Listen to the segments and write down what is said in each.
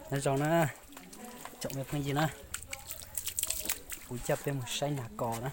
Nyob zoo na, tsoom me phooj ywg na, kuv coj peb mus saib nas kos na.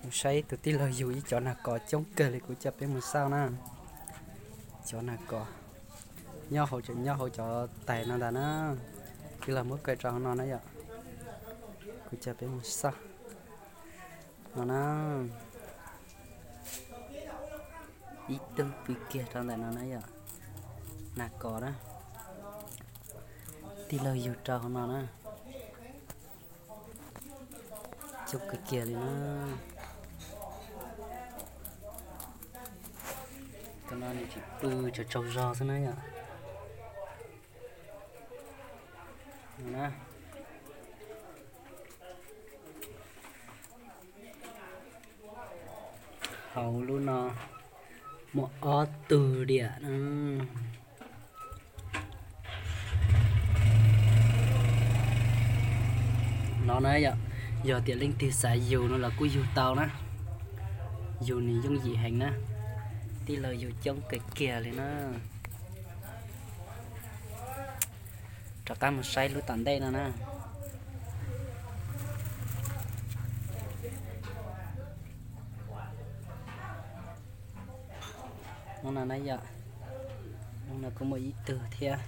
Mus saib tus tij laug yug ib cov nas kos coob kawg li, kuv coj peb mus xauj na. Cov nas kos nyob hauv, tseem nyob hauv cov tais no ntag na. Tij laug muab kaw rau hauv no na yom. Kuv coj peb mus xauj no na. Ib tug pw kiag rau ntawm no na yom. Nas kos na. Tij laug yug rau hauv no na. Coob kawg kiag li na. Cov no nws tseem pw tsaug tsaug zog xwb na yom. Hauv lub no muaj ob tug diam na. No na yom, yog tias leej twg xav yug no los kuj yug tau na. Yug nws yooj yim heev na. Tij laug yug coob kawg kiag li na. Rov qab mus saib lub tom ntej no na. Lub no na yom, lub no kuj muaj ib tug thiab.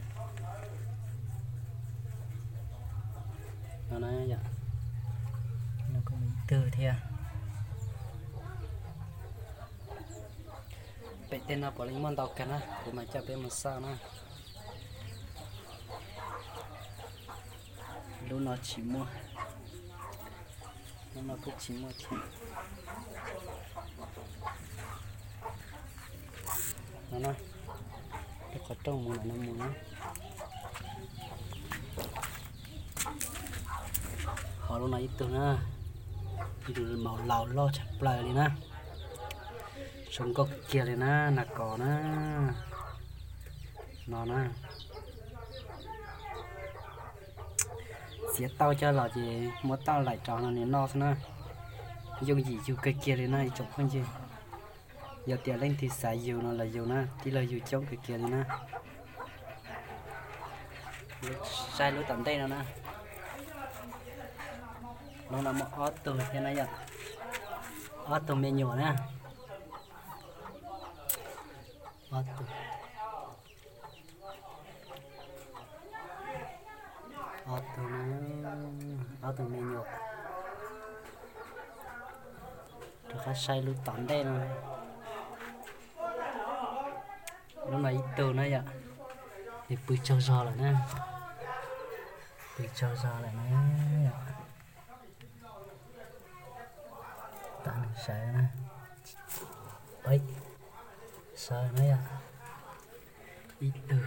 No na yom, no kuj muaj ib tug thiab. Pem tej no puav leej muaj ntau kawg na, kuv mam coj peb mus xauj na. Lub no tsis muaj, lub no kuj tsis muaj thiab. No na, lub qhov rooj mus ntawm no mus na. Ho lub no ib tug na, tus maum laus loj tshaj plaws li na. Zoo nkauj kiag li na, nas kos na. No na. Txiav tauj coj los ces muab tauj laim rau no nws noj xwb na. Yooj yim yug kawg kiag li na ib tsoom phooj ywg. Yog tias leej twg xav yug no los yug na, tij laug yug coob kawg kiag li na. Saib lub tom ntej no na. Lub no muaj ob tug thiab na yom. Ob tug me nyuam na. Ob tug, ob tug, ob tug me nyuam. Rov qab saib lub tom ntej no. Lub no ib tug na yom. Nws pw tsaug zog lawm na. Pw tsaug zog lawm na yom. Tam nws sawv na. Sawv na yom. Ib tug.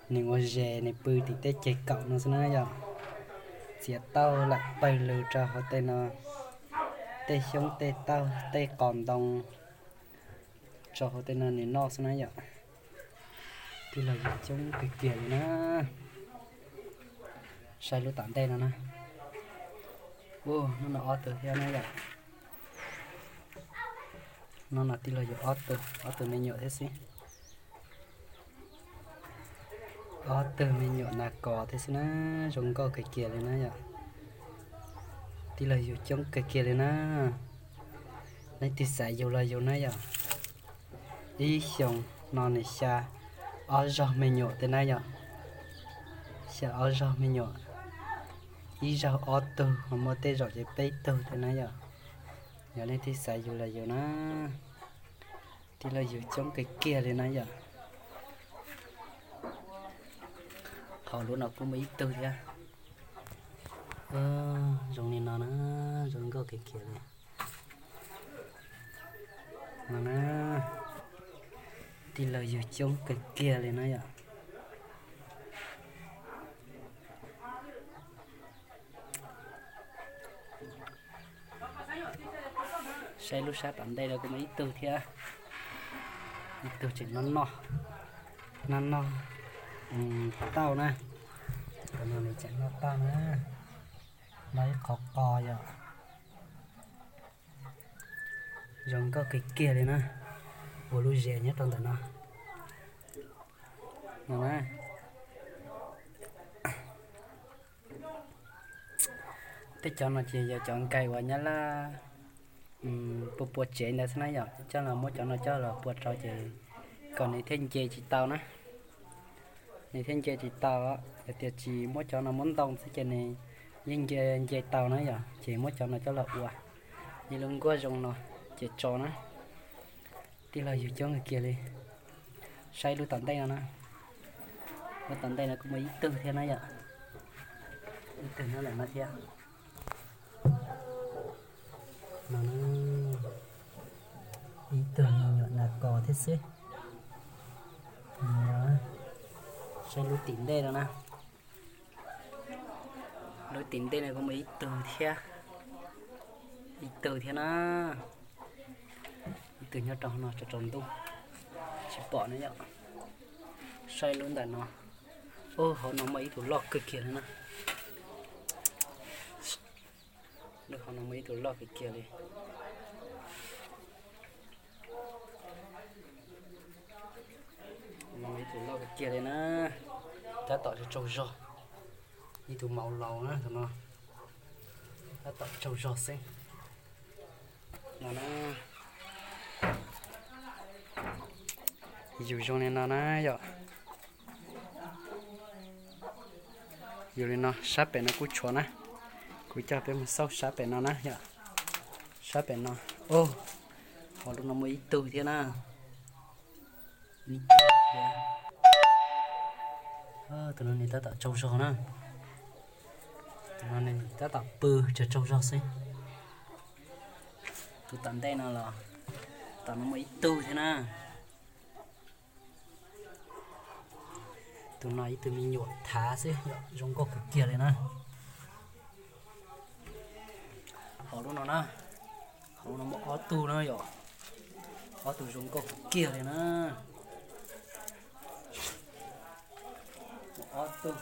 Nws ua zes, nws pw tim tej ceg kaum no xwb na yom. Txiav tauj laim pawg lug rau hauv tej no, tej xyoob tej tauj tej qos ntoo rau hauv tej no nws noj xwb na yom. Tij laug yug coob kawg kiag li na. Saib lub tom ntej no na. Ub, hnub no ob tug thiab na yom. Hnub no tij laug yug ob tug, ob tug me nyuam thiab xwb. Ob tug me nyuam nas kos thiab xwb na, zoo nkauj kawg kiag li na yom. Tij laug yug coob kawg kiag li na. Leej twg xav yug los yug na yom. Ib xyoos no nws xya ob zaug me nyuam tej na yom. Xya ob zaug me nyuam, ib zaug ob tug, ho muaj tej zaum ces peb tug tej na yom. Yog leej twg xav yug los yug na. Tij laug yug coob kawg kiag li na yom. Hauv lub no kuj muaj ib tug thiab. Zoo li no na, zoo nkauj kawg kiag li. No na, tij laug yug coob kawg kiag li na yom. Saib lub sab tom ntej no kuj muaj ib tug thiab. Ib tug tseem noj noj, noj noj tauj na. Tus no nws tseem noj tauj na. Noj ib qho qos yom. Zoo nkauj kawg kiag li na. Ua lub zes nyob rau ntawm no. Tej cov no ces yog cov nkais uas nyab laj pua pua tsev ntawd xwb na yom, coj los muab cov no coj los pua rau ces kom nws thiaj nce tsis tau na. Nws thiaj nce tsis tau, yog tias tsis muab cov no muab ntoo xwb ces nws yeej nce nce tau na yom, ces muab cov no coj los ua ib lub nkuaj zoo no ces tso na. Tij laug yug coob kawg kiag li. Saib lub tom ntej no na. Lub tom ntej no kuj muaj ib tug thiab na yom. Ib tug nyob ntawm no thiab. No, ib tug me nyuam nas kos thiab xwb. Saib lub tim ntej no na. Lub tim ntej no kuj muaj ib tug thiab. Ib tug thiab na. Ib tug nyob rau no tsaus ntuj tsis pom na yom. Saib lub ntawm no. Ub, hauv no muaj ib tug loj kawg kiag li na. Lub hauv no muaj ib tug loj kawg kiag li. Ib tug loj kawg kiag li na. Tab tom tsaug zog. Ib tug maum laus na tus no. Tab tom tsaug zog xwb. No na. Yus zoo li no na yom. Yus li no sab pem no kuj tshuav na. Kuv coj peb mus xauj sab pem no na yom. Sab pem no. Ub, hauv lub no muaj ib tug thiab na. Tus no nws tab tom tsaug zog na. Tus no nws tab tom pw tsaug tsaug zog xwb. Tus tom ntej no los, tom no muaj ib tug thiab na. Tus no ib tug me nyuam thav xwb, zoo nkauj kawg kiag li na. Hauv lub no na, hauv lub no muaj ob tug na yom. Ob tug zoo nkauj kawg kiag li na. Ob tug,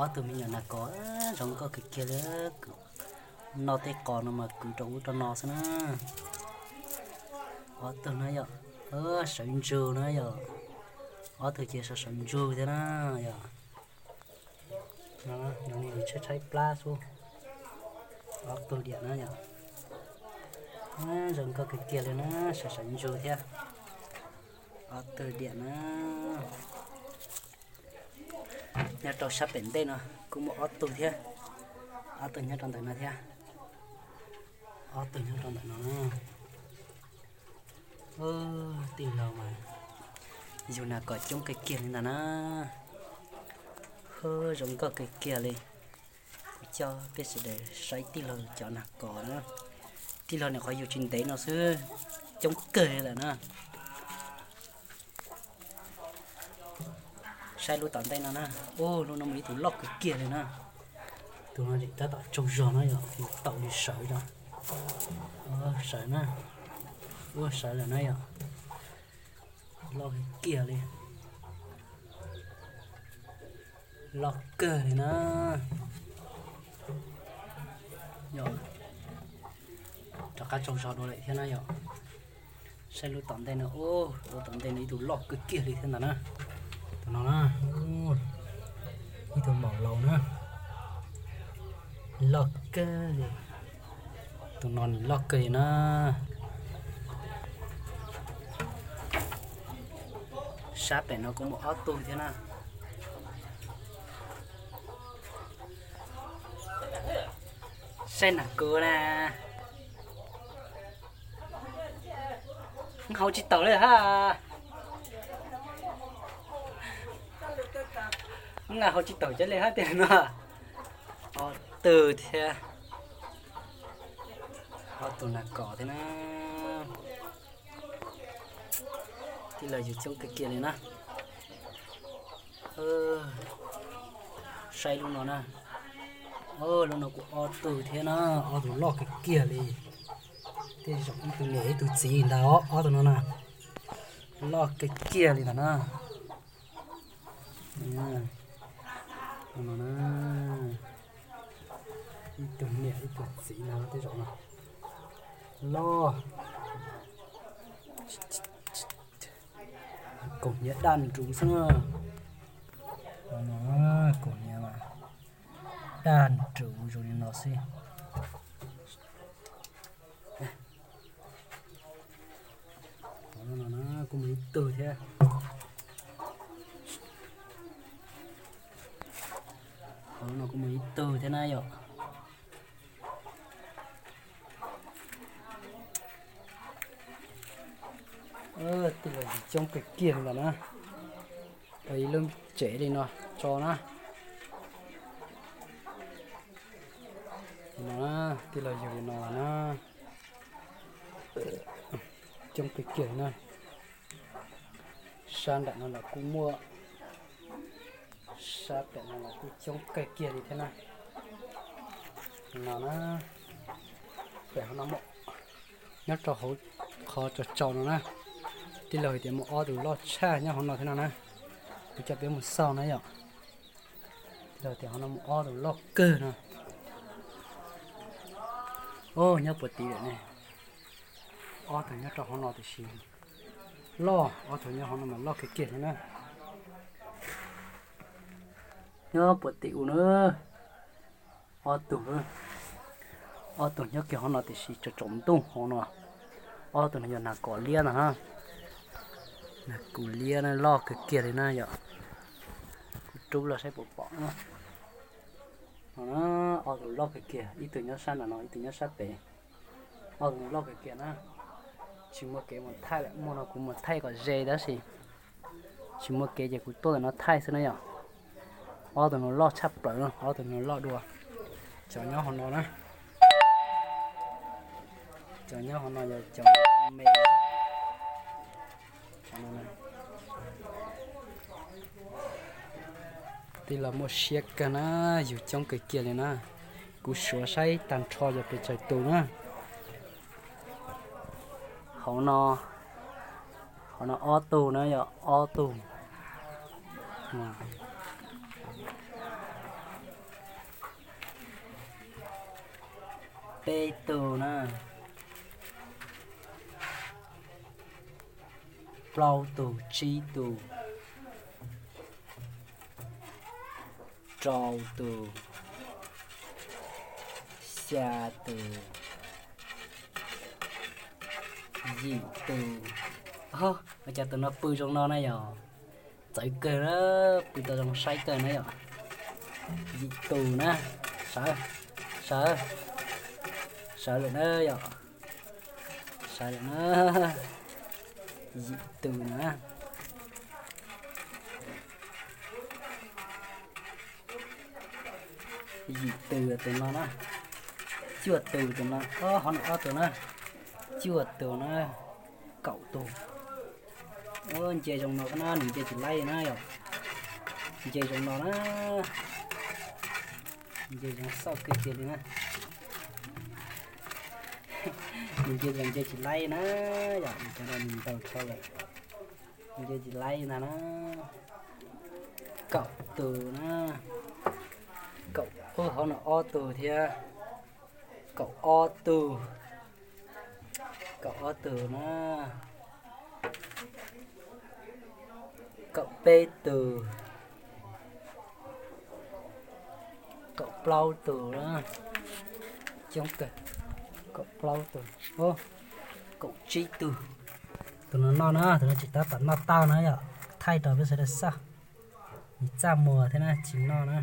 ob tug me nyuam nas kos zoo nkauj kawg kiag li. Noj tej qos no mas kwv rau ub rau no xwb na. Ob tug na yom, sawv ntsug na yom. Ob tug ces sawv sawv ntsug thiab na yom. Tshaib tshaib plab xwb. Ob tug diam na yom. Zoo nkauj kawg kiag li na, sawv sawv ntsug thiab. Ob tug diam na. Nyob rau sab pem ntej no kuj muaj ob tug thiab. Ob tug nyob rau ntawm no thiab. Ob tug nyob rau ntawm no na. Tij laug mas yug nas kos coob kawg kiag li ntag na. Zoo nkauj kawg kiag li. Kuv coj peb sawv daws saib tij laug cov nas kos na. Tij laug nyuam qhuav yug tsis ntev no xwb, coob kawg li lawm na. Saib lub tom ntej no na. Ub, lub no muaj ib tug loj kawg kiag li na. Tus no tab tom tsaug zog na yom, mus taum li sawv na. Sawv na. Ub, sawv lawm na yom. Loj kawg kiag li. Loj kawg li na. Yog rov qab tsaug zog dua lawm thiab na yom. Saib lub tom ntej no, ub, lub tom ntej no ib tug loj kawg kiag li thiab ntag na. Tus no na, ib tug maum laus na. Loj kawg li. Tus no nws loj kawg li na. Sab pem no kuj muaj ob tug thiab na. Saib nas kos na. Haus tsis taus li hab. Haus tsis taus cov li hab tiag no. Ob tug thiab. Ob tug nas kos thiab na. Tij laug yug coob kawg kiag li na. Saib lub no na. Lub no kuj ob tug thiab na, ob tug loj kawg kiag li. Tej zaum ib tug niam ib tug txiv ntag os, ob tug no na. Loj kawg kiag li ntag na. Ib tug niam ib tug txiv ntag tej zaum no. Loj, kaus hniav daj nruv xwb na. Kaus hniav mas daj nruv zoo li no xwb. Qhov no na kuj muaj ib tug thiab. Qhov no kuj muaj ib tug thiab na yom. Tij laug yug coob kawg kiag li lawm na. Ua ib lub tsev li no tso na. Li no, tij laug yug li no lawm na. Coob kawg kiag li na. Sab nram no los kuj muaj, sab pem no los kuj coob kawg kiag li thiab na. Li no na, pem hauv no muaj, nyob rau hauv qhov tsaus tsaus no na, tij laug hais tias muaj ob tug loj tshaj nyob hauv no thiab no na. Kuv coj peb mus xauj na yom. Tij laug tias hauv no muaj ob tug loj kawg no. Nyob puag tid lawm ne. Ob tug nyob rau hauv no tiam sis loj, ob tug nyob hauv no mas loj kiag kiag thiab na. Nyob puag tim u na, ob tug, ob tug nyob kiag hauv no tiam sis tsaus tsaus ntuj hauv no. Ob tug no yog nag kos liab no na, nag kos liab na, loj kawg kiag li na yom. Kuv rub los saib puas pom na. Ob tug loj kawg kiag, ib tug nyob sab nram no, ib tug nyob sab pem. Ob tug loj kawg kiag na. Tsis muaj kev mus thaij lawm, muaj no kuv mus thaij kom ze tab sis tsis muaj kev ces kuv tuaj ntawm no thaij xwb na yom. Ob tug no loj tshaj plaws no, ob tug no loj dua. Cov nyob hauv no na, cov nyob hauv no yog cov me. Tij laug muaj siab kawg na, yug coob kawg kiag li na. Kuv suav saib tag nrho yog pes tsawg tus na. Hauv no, hauv no ob tug na, yog ob tug. Peb tug na. Plaub tug, tsib tug, rau tug, xya tug, yim tug. Ua cas tus no pw zoo no na yom? Txawv kawg na, pw tau zoo saib kawg na yom. Yim tus na, sawv, sawv, sawv lawm na yom. Sawv lawm na, yim tus na. Yim tus tus no na, cuaj tus tus no, hov no ob tug na, cuaj tus na, kaum tus. Nce zoo no na, nws nce tsis laib na yom. Nce zoo no na, nce zoo xauj kiag kiag li na. Nws nce zoo nce tsis laib na yom, nws cov no nws ntaus tshaj lawm. Nce tsis laib ntag na. Kaum tus na, kaum, hov no ob tug thiab. Kaum ob tug, kaum ob tug na, kaum peb tug, kaum plaub tug na, coob kawg, kaum plaub tug, kaum tsib tug. Tus no noj na, tus no tsis tab tom noj tau na yom, thaij rau peb sawv daws xauj. Nws txaj muag thiab na, tsis noj na.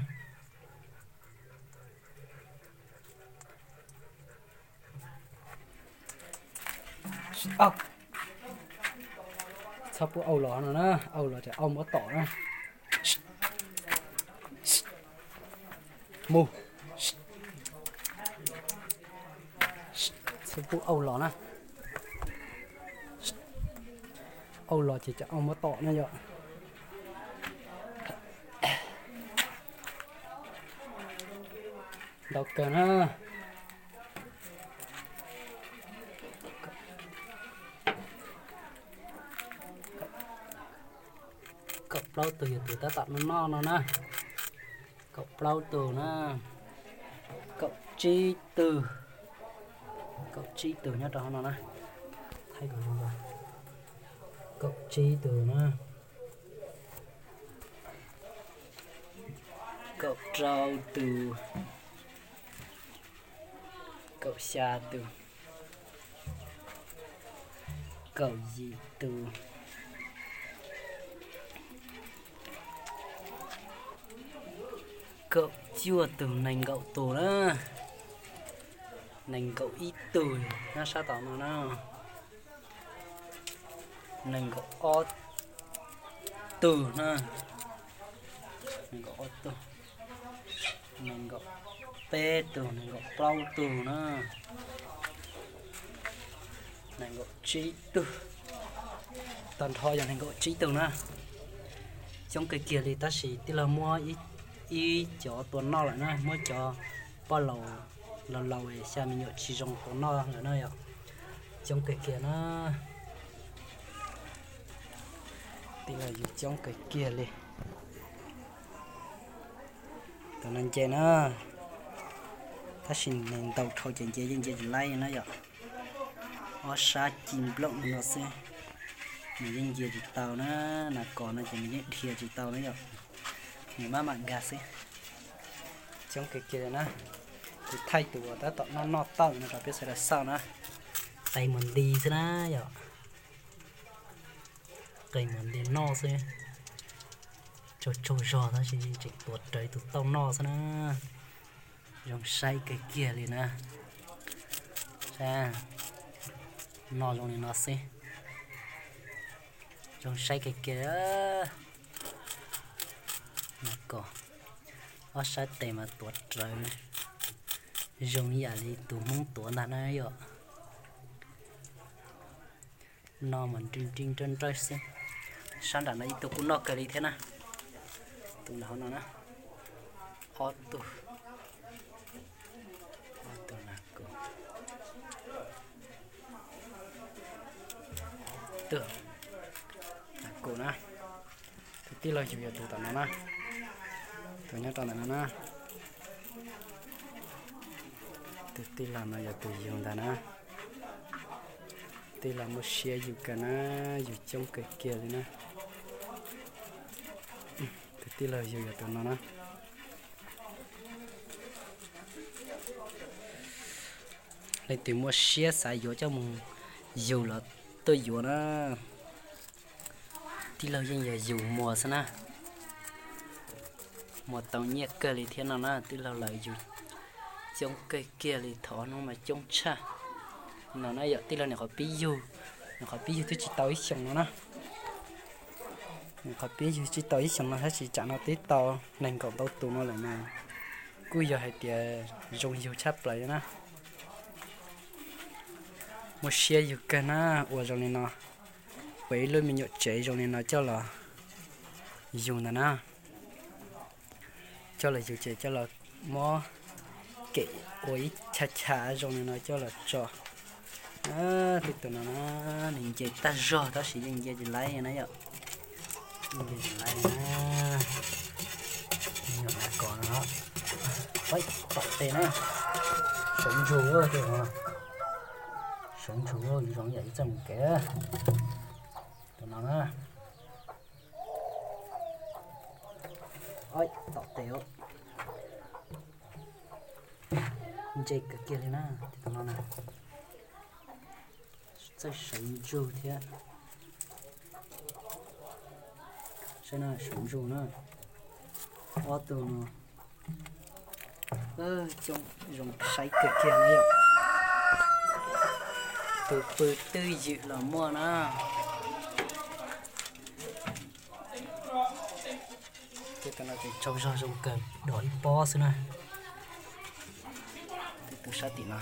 Txhob pub auj los no na, auj los ces auj muab tom na. Mus. Txhob pub auj los na. Auj los ces cov auj muab tom na yom. Ntau kawg na. Kaum plaub tug yog tus tab tom noj noj no na. Kaum plaub tug na. Kaum tsib tug. Kaum tsib tug nyob rau hauv no na. Thaij kom zoo. Kaum tsib tug na. Kaum rau tug. Kaum xya tug. Kaum yim tug. Kaum cuaj tug. Nees nkaum tug na. Nees nkaum ib tug nyob sab tom no na. Nees nkaum ob tug na. Nees nkaum ob tug. Nees nkaum peb tug, nees nkaum plaub tug na. Nees nkaum tsib tug. Tag nrho yog nees nkaum tsib tug na. Coob kawg kiag li tab sis tij laug muab ib cov tua noj lawm na, muab cov poj laus laus laus xya me nyuam tsis zoo tua noj lawm na yom. Coob kawg kiag na. Tij laug yug coob kawg kiag li. Tus no nce na, tab sis nws ntaus dhau ces nce yeej nce tsis laib na yom. Ob sab ci nplooj no xwb, nws yeej nce tsis tau na. Nas kos no ces nws yeej dhia tsis tau na yom, nws maj mam nkag xwb. Coob kawg kiag li na. Kuv thaij tus uas tab tom noj noj tawm no rau peb sawv daws xauj na. Qe mus nti xwb na yom. Qe mus nti noj xwb. Tsaug tsaug zog tab sis tseem tuav rawv tus tauj noj xwb na. Zoo saib kawg kiag li na. Saib, noj zoo li no xwb. Zoo saib kawg kiag. Nas kos, ob sab tes mas tuav rawv zoo yam li tus Hmoob tuav ntag na yom. No mas nri nri nrawj nrawj xwb. Sab nram no ib tug kuj noj kawg li thiab na. Tus nram hauv no na. Ob tug. Ob tug nas kos. Tus nas kos na. Tus tij laug yug yog tus tom no na. Tus nyob rau ntawm no na. Tus tij laug no yog tus yug ntag na. Tij laug muaj siab yug kawg na, yug coob kawg kiag li na. Tus tij laug yug yog tus no na. Leej twg muaj siab xav yuav coj mus yug los tuaj yuav na. Tij laug yeej yog yug muag xwb na. Muag tau nyiaj kawg li thiab no na, tij laug lawv yug coob kawg kiag li, thaum ub hnub mas coob tshaj. No na yom, tij laug nyuam qhuav pib yug, nyuam qhuav pib yug twb tsis tau ib xyoos no na. Nyuam qhuav pib yug tsis tau ib xyoos no tab sis tsam no twb tau nees nkaum ntau tus no lawm mas kuj yog hais tias zoo yug tshaj plaws na. Muaj siab yug kawg na, ua zoo li no, ua ib lub me nyuam tsev zoo li no coj los yug ntag na. Coj los yug ces coj los muab kem ua ib chav chav zoo li no coj los tso. Tej tus no na, nws nce tag zog tab sis yeej nce tsis laib na yom. Nce tsis laib na. Nyuam nas kos no, tom tes na, sawv ntsug, sawv ntsug zoo yam ib txoj mus kev. Tus no na, tom tes, nce kawg kiag li na, tus no na. Txawj sawv ntsug thiab. Saib na, sawv ntsug na. Ob tug no coob, zoo saib kawg kiag na yom. Tus pw twj ywm los muaj na. Tej tus no ces tsaug zog zoo kawg, dog ib pob xwb na. Tej tus sab tim no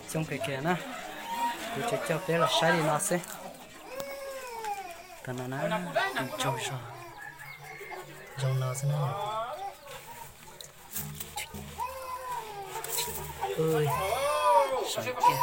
coob kawg kiag na. Kuv tsuas coj peb los saib li no xwb. Tus no na, tsaug zog zoo no xwb na. Sawv kiag.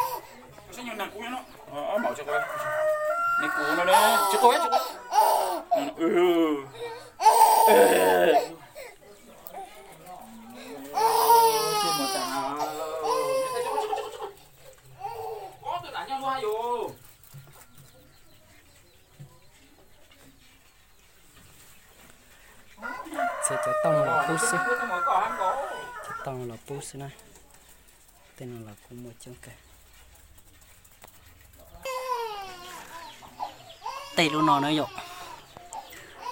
xwb. Cov tau no los pub xwb na. Tej no los kuj muaj coob kawg. Tej lub no na yom,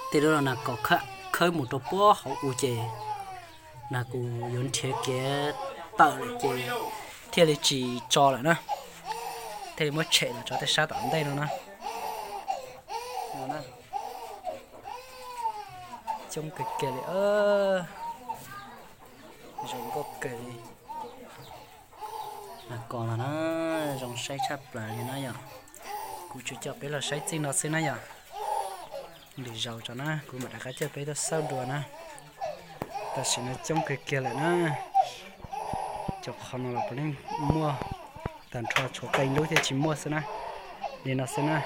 tej lub no na kom khawb mus rau puag hauv u ces na kuv yuav nrhiav kev tawm lawm ces thiaj li tsis tso lawm na. Thiaj li muab tshem los tso tej sab tom ntej no na. Coob kawg kiag li, zoo nkauj kawg li. Mas kom los na, zoo saib tshaj plaws li na yom. Kuv tsuas coj peb los saib txij no xwb na yom. Lwm zaus tso na kuv mam rov qab coj peb tuaj xauj dua na. Tam sim no coob kawg kiag lawm na. Cov qhov no los puav leej muaj, tag nrho tshuav qee lub thiaj tsis muaj xwb na. Li no xwb na.